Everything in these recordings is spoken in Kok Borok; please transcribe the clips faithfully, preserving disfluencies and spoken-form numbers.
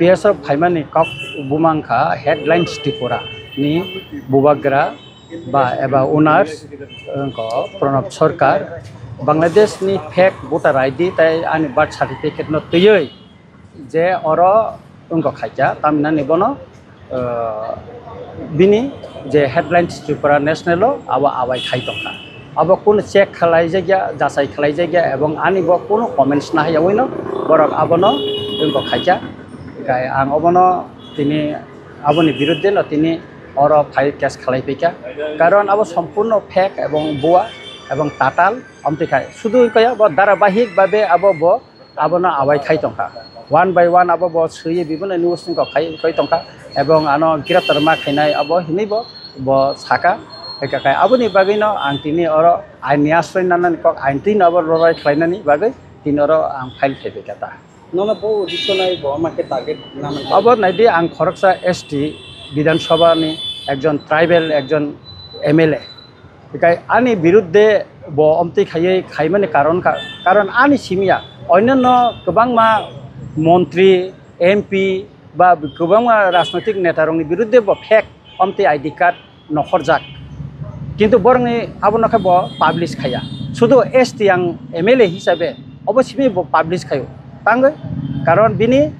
P S O phaimani kok bumang kha Headlines Tripura ni bubagra ba eba owners, wngkha Pranab Sarkar. Bangladesh ni fake voter I D tai ani birth certificate no twiwi je oro wngkha khaikha, tamhinani bono, uh, bini je Headlines Tripura National o abo awai khai tongkha. Abo kunu check khlai jakya, jachai khlai jakya, ebong ani bo kunu comments nahai yawi no borok abono wngkha khaikha. Hinkhe ang obono tini aboni biruddhe no tini oro file case khlai phaikha. Karon abo sompurno fake ebong bua ebong tatal, omtwi khai sudu kaya bo dharabahik babe abo bo abono awai khai tongkha. One by one abo bo swiwi bibino news ni kok khai, khai tongkha. Ebong ano greptar ma khainai abo hinwi bo, bo saka. Eka khai aboni bagwi no ang tini oro ain ni asroi nanani kok, ain twi no abo lorai khlainani bagwi tini oro ang file khai phaikha ta. Nono bo uddesho nai bo ama khe target nana. Abo naidi ang khoroksa S T Bidhan Sabha ni ekjon tribal ekjon M L A. Hikai ani biruddhe bo omtwi khaiwi khaimani karon kha, karon ani simiya onyanno kwbangma montri, M P ba kwbangma rajnoitik neta rokni biruddhe bo fake omtwi I D card nokhorjak. Kintu borokni abono khe bo publish khaiya. Sudu S T ang M L A hisabe obo simi bo publish khaio. Tangwi karon bini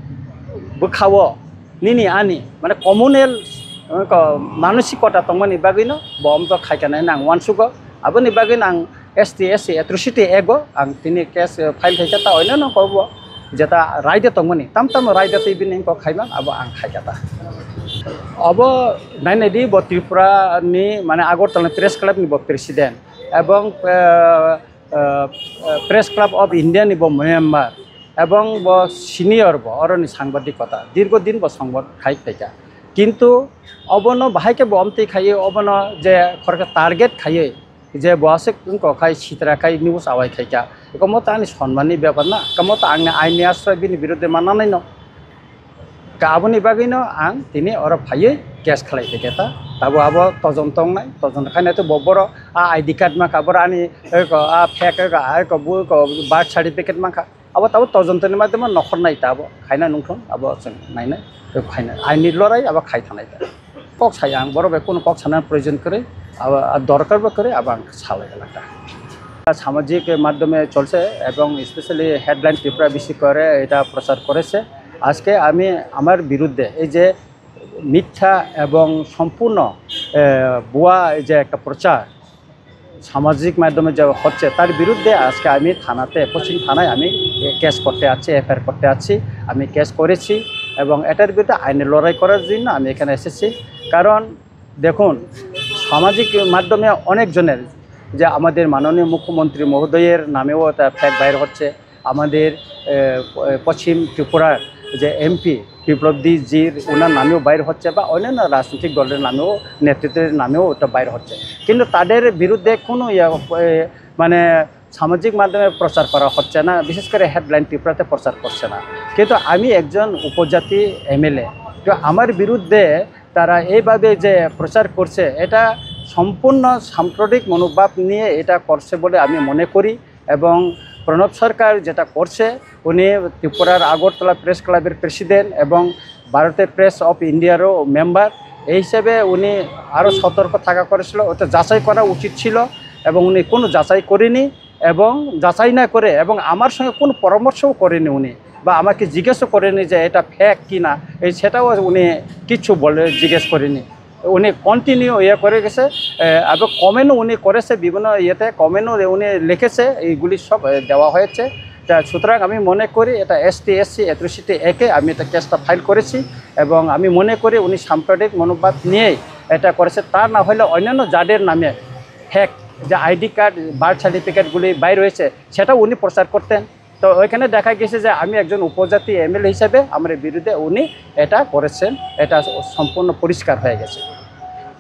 bwkhao nini ani, mane, communal, eh, ko-, manosikota tongmani bagwino bo omto khaikha nai nang uansugo. Aboni bagwino ang S T S C Atrocity Act o ang tini case, eh, file khaikha ta oinano kobo jeta raida tongmani, tam tamo raida twi bini kok khaima abo ang khaikha ta. Obo nainai di bo Tripura ni, mane, Agartala Press Club ni bo president ebong, eh, eh, eh, Press Club of India ni bo member, ebong bo senior bo oroni sangbadik kota, dirgo din bo songbo khai phaikha. Kintu obono bahai khe bo omtwi khaiwi, obono je khoroksa target khaiwi je bo aswk wngkha khai sitra khai news awai khaikha, eko moto ani sonmanni bepar na, eko moto angni aini asroi bini biruddhe mannanai no. Ka aboni bagwino ang tini oro phaiwi case khlai phaikha ta. Tabo abo tojon tongnai, tojon khainai to bo borok a I D card mankha, borok ani eko a fake eko, a eko bo eko birth certificate mankha. Abo tabo tojontoni madhyamo nokhornai ta abo khaina nungthung abo chwng nainai, khaina aini lorai abo khai thanai ta. Kok sai ang borok bai kunu kok sana proyojon kwrwi, abo, a, dorkar bo kwrwi abo ang salai elaka. সামাজিক মাধ্যমে চলছে এবং specially Headlines Tripura বেশি করে এটা প্রচার করেছে। আজকে আমি আমার বিরুদ্ধে এই যে মিথ্যা এবং সম্পূর্ণ, এ, ভুয়া এই যে একটা প্রচার সামাজিক মাধ্যমে যে হচ্ছে, তার বিরুদ্ধে আজকে আমি থানাতে, পশ্চিম থানায় আমি কেস করতে আছি, এফআইআর করতে আছি। আমি কেস করেছি এবং এটার বিরুদ্ধে আইনি লড়াই করার জন্য আমি এখানে এসেছি। কারণ দেখুন, সামাজিক মাধ্যমে অনেকজনের, যে আমাদের মাননীয় মুখ্যমন্ত্রী মহোদয়ের নামেও একটা ফ্ল্যাগ বাইর হচ্ছে, আমাদের, এ, প-, পশ্চিম ত্রিপুরার যে এমপি বিপ্লব দি জির, ওনার নামেও বাইর হচ্ছে বা অন্যান্য রাজনৈতিক দলের নামেও, নেতৃত্বের নামেও ওটা বাইর হচ্ছে। কিন্তু তাদের বিরুদ্ধে কোনো ইয়া, এ, মানে সামাজিক মাধ্যমে প্রচার করা হচ্ছে না, বিশেষ করে হেডলাইন ত্রিপুরাতে প্রচার করছে না। কিন্তু আমি একজন উপজাতি এমএলএ, তো আমার বিরুদ্ধে তারা এইভাবে যে প্রচার করছে, এটা সম্পূর্ণ সাম্প্রদায়িক মনোভাব নিয়ে এটা করছে বলে আমি মনে করি। এবং প্রণব সরকার যেটা করছে, উনি ত্রিপুরার আগরতলা প্রেস ক্লাবের প্রেসিডেন্ট এবং ভারতের প্রেস অফ ইন্ডিয়ারও মেম্বার। এই হিসেবে উনি আরও সতর্ক থাকা করেছিল, ওটা যাচাই করা উচিত ছিল এবং উনি কোনো যাচাই করেনি। এবং যাচাই না করে এবং আমার সঙ্গে কোনো পরামর্শও করেনি উনি, বা আমাকে জিজ্ঞেসও করেনি যে এটা ফেক কি না, এই সেটাও উনি কিচ্ছু বলে জিজ্ঞেস করেনি। উনি কন্টিনিউ ইয়ে করে গেছে, এ, এবং কমেন্টও উনি করেছে, বিভিন্ন ইয়েতে কমেন্টও উনি লিখেছে, এইগুলি সব, এ, দেওয়া হয়েছে। তা সুতরাং আমি মনে করি এটা এসটি এসসি অ্যাট্রোসিটি অ্যাক্টে আমি এটা কেসটা ফাইল করেছি এবং আমি মনে করি উনি সাম্প্রদায়িক মনোভাব নিয়েই এটা করেছে। তা না হলে অন্যান্য যাদের নামে ফেক যে আইডি কার্ড, বার্থ সার্টিফিকেটগুলি বাইর হয়েছে, সেটাও উনি প্রচার করতেন। তো ওইখানে দেখা গেছে যে আমি একজন উপজাতি এমএলএ হিসেবে আমার বিরুদ্ধে উনি এটা করেছেন, এটা সম্পূর্ণ পরিষ্কার হয়ে গেছে।